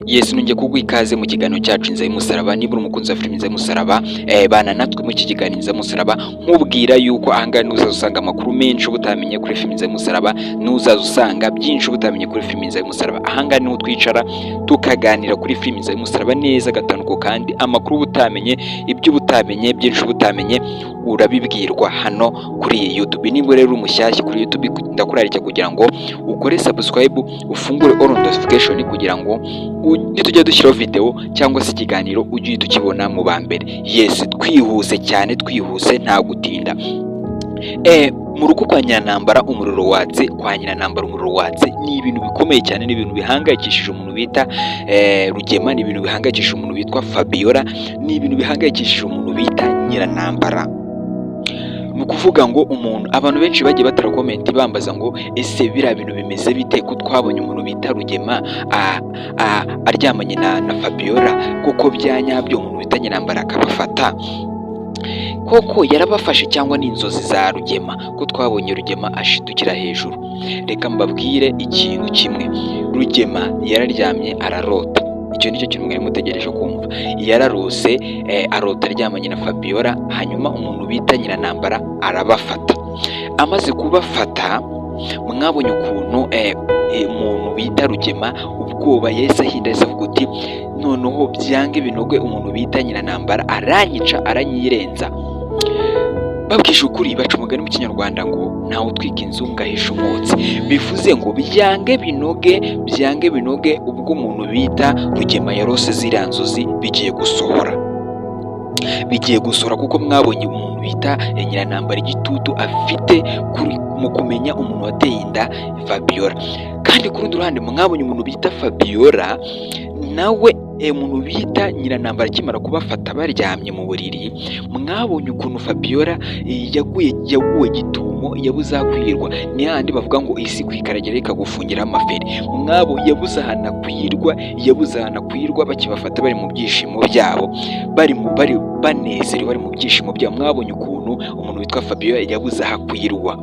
Yes, nongeye kuguha ikaze mu kiganiro cyacu Inzira y'Umusaraba. Niba uri umukunzi wa filime Inzira y'Umusaraba, bana natwe muri iki kiganiro Inzira y'Umusaraba. Nkubwira yuko ahangaha nuzaza usanga amakuru menshi uba utamenye kuri filime Inzira y'Umusaraba, nuzaza usanga byinshi uba utamenye kuri filime Inzira y'Umusaraba. Ahangaha niho twicara tukaganira kuri filime Inzira y'Umusaraba neza gatanu ku kandi. Amakuru uba utamenye, ibyo uba utamenye, byinshi uba utamenye, urabibwirwa hano kuri iyi YouTube. Niba rero uri umushyashya kuri YouTube, ndakurarika kugira ngo ukore subscribe, ufungure all notification, kugira ngo nitujya dushyiraho video cyangwa se ikiganiro ujye uhita ukibona mu ba mbere. Yes, twihuse cyane, twihuse, nta gutinda. Mu rugo kwa Nyiranantambara umuriro watse, kwa Nyiranantambara umuriro watse. Ni ibintu bikomeye cyane, ni ibintu bihangayikishije umuntu bita Rugema, ni ibintu bihangayikishije umuntu witwa Fabiola, ni ibintu bihangayikishije umuntu bita Nyiranantambara. Ni ukuvuga ngo umuntu, abantu benshi bagiye batera comment bambaza ngo: "Ese biriya bintu bimeze bite, ko twabonye umuntu bita Rugema aryamanye na Fabiola, kuko bya nyabyo umuntu bita Nyirantambara akabafata? Koko yarabafashe cyangwa ni inzozi za Rugema, ko twabonye Rugema ashidukira hejuru?" Reka mbabwire ikintu kimwe: Rugema yararyamye ararota. Icyo nicyo kintu mwari mutegereje kumva. Yararose, arota aryamanye na Fabiola, hanyuma umuntu bita Nyiranantambara arabafata. Amaze kubafata, mwabonye ukuntu umuntu bita Rugema ubwoba yahise ahinda, yahise avuga uti: "Noneho byange binogwe, umuntu bita Nyiranantambara aranyica, aranyirenza." Babwije ukuri, baca umugani mu Kinyarwanda ngo ntawe utwika inzu ngo ahishe umwotsi. Bivuze ngo byange binoge, byange binoge, ubwo umuntu bita Rugema yarose ziriya nzozi, bigiye gusohora, bigiye gusohora, kuko mwabonye umuntu bita Nyiranantambara igitutu afite kuri mu kumenya umuntu wateye inda Fabiola. Kandi ku rundi ruhande mwabonye umuntu bita Fabiola nawe, umuntu bita Nyiranantambara akimara kubafata baryamye mu buriri, mwabonye ukuntu Fabiola yaguye, yaguwe gitumo, yabuze aho akwirwa. Ni hahandi bavuga ngo isi kwikaragera ikagufungira amaferi. Mwabo yabuze ahantu akwirwa, yabuze ahantu akwirwa bakibafata bari mu byishimo byabo, bari banezerewe, bari mu byishimo byabo. Mwabonye ukuntu umuntu witwa Fabiola yabuze aho akwirwa.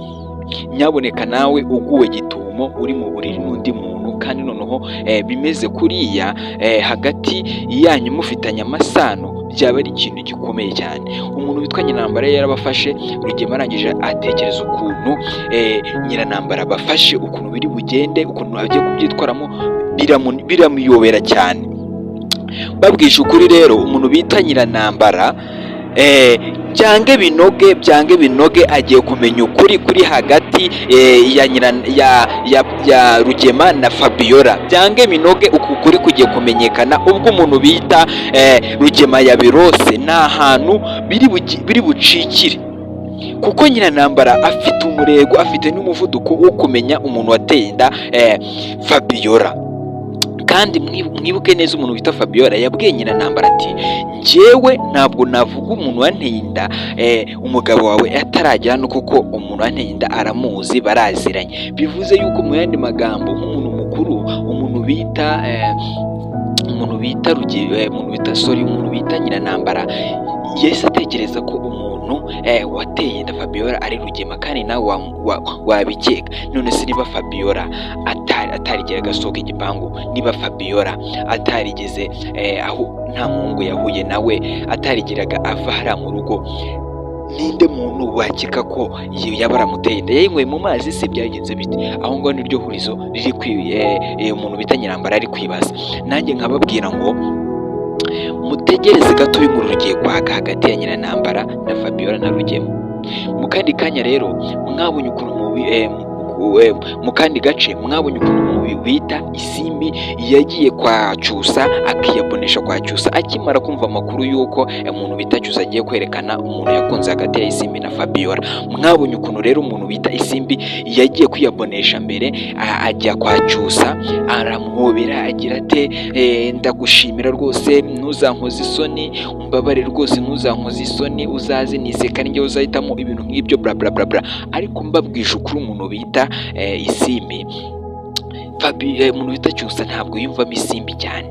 Nyaboneka nawe uguwe gitumo uri mu buriri n'undi muntu, kandi noneho bimeze kuriya, hagati yanyu mufitanye amasano, byaba ari ikintu gikomeye cyane. Umuntu witwa Nyiranantambara yarabafashe. Rugema arangije atekereza ukuntu Nyiranantambara abafashe, ukuntu biri bugende, ukuntu agiye kubyitwaramo, biramuyobera cyane. Babwije ukuri rero, umuntu bita Nyiranantambara, byange binoge, byange binoge, agiye kumenya ukuri kuri hagati ya nyira ya ya ya Rugema na Fabiola. Byange binoge, uku kuri kugiye kumenyekana ubwo umuntu bita Rugema yabirose. Ni ahantu biri bucikire, kuko Nyiranantambara afite umurego, afite n'umuvuduko wo kumenya umuntu wateye inda Fabiola. Kandi mwibuke neza, umuntu wita Fabiola yabwiye Nyiranantambara ati: "Njyewe ntabwo navuga umuntu wanteye inda umugabo wawe ataragera hano, kuko umuntu wanteye inda aramuzi, baraziranye." Bivuze yuko mu yandi magambo, nk'umuntu mukuru, umuntu bita Ruge, umuntu bita, sorry, umuntu bita Nyiranantambara yahise atekereza ko umuntu wateye inda Fabiola ari Rugema. Kandi nawe wabikeka. None se niba Fabiola atarigeraga asohoka igipangu, niba Fabiola atarigeze aho nta muhungu yahuye nawe, atarigeraga ava hariya mu rugo, ninde muntu wakeka ko yaba aramuteye inda? Yayinyweye mu mazi se? Byagenze bite? Aho ngaho niryo hurizo riri umuntu bita Nyirantambara ari kwibaza. Nanjye nkababwira ngo mutegereze gato, umuriro ugiye kwaka hagati ya Nyiranantambara na Fabiola na Rugema. Mu kandi kanya rero mwabonye ukuntu mu kandi gace mwabonye ukuntu mubi bita Isimbi yagiye kwa Cyusa, akiyabonesha kwa Cyusa akimara kumva amakuru y'uko umuntu bita Cyusa agiye kwerekana umuntu yakunze hagati ya Isimbi na Fabiola. Mwabonye ukuntu rero umuntu bita Isimbi yagiye kwiyabonesha mbere, ajya kwa Cyusa, aramuhobera, agira ate: "Ndagushimira rwose, ntuzankoze isoni, umbabare rwose, ntuzankoze isoni, uzaze niseka ninjye uzahitamo," ibintu nk'ibyo, bla bla bla bla. Ariko mbabwije ukuri, umuntu bita Isimbi, Fabi, umuntu bita Cyusa ntabwo yumvamo Isimbi cyane.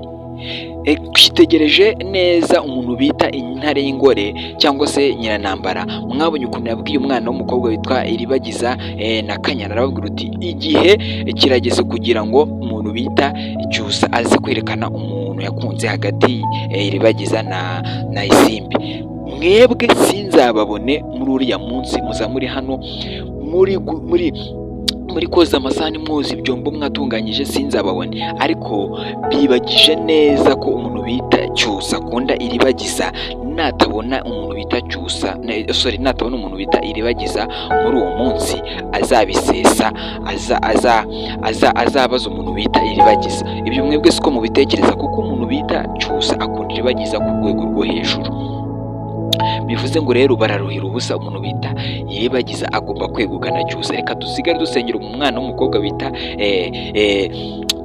Twitegereje neza umuntu bita Intare y'Ingore cyangwa se Nyiranambara, mwabonye ukuntu yabwiye umwana w'umukobwa witwa Iribagiza na Kanyana, arababwira uti: "Igihe kirageze kugira ngo umuntu bita Cyusa aze kwerekana umuntu yakunze hagati Iribagiza na Isimbi. Mwebwe sinzababone muri uriya munsi, muza muri hano muri koza amasahani, mwoza ibyombo mwatunganyije, sinzababone." Ariko bibagije neza ko umuntu bita Cyusa akunda Iribagiza. Natabona umuntu bita Cyusa, sorry, natabona umuntu bita Iribagiza muri uwo munsi, azabisesa, aza aza aza azabaza umuntu bita Iribagiza. Ibyo mwebwe siko mubitekereza, kuko umuntu bita Cyusa akunda Iribagiza ku rwego rwo hejuru. Bivuze ngo rero bararuhira ubusa, umuntu bita Iribagiza agomba kwegukana Cyusa. Reka dusigare dusengera umwana w'umukobwa bita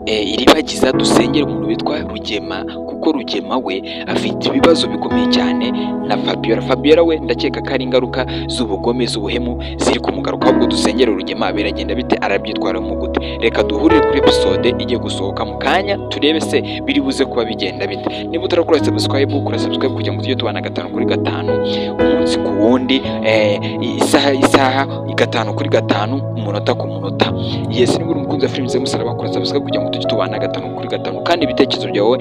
Iribagiza, dusengere umuntu witwa Rugema, kuko Rugema we afite ibibazo bikomeye cyane na Fabiola. Fabiola we ndakeka ko ari ingaruka z'ubugome, z'ubuhemu ziri kumugaruka. Ahubwo dusengere Rugema. Biragenda bite? Arabyitwaramo gute? Reka duhurire kuri episode igiye gusohoka mu kanya, turebe se biri buze kuba bigenda bite. Niba utarakora subscribe, ukora subscribe kugira ngo tujye tubana gatanu kuri gatanu, umunsi ku wundi, isaha isaha, gatanu kuri gatanu, umunota ku munota. Yes, niba uri umukunzi wa filime z'umusaraba, kora subscribe kugira ngo tujye tubana gatanu kuri gatanu, kandi ibitekerezo byawe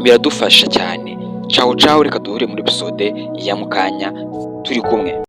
biradufasha cyane. Ciao ciao, reka duhure muri episode ya mukanya turi kumwe.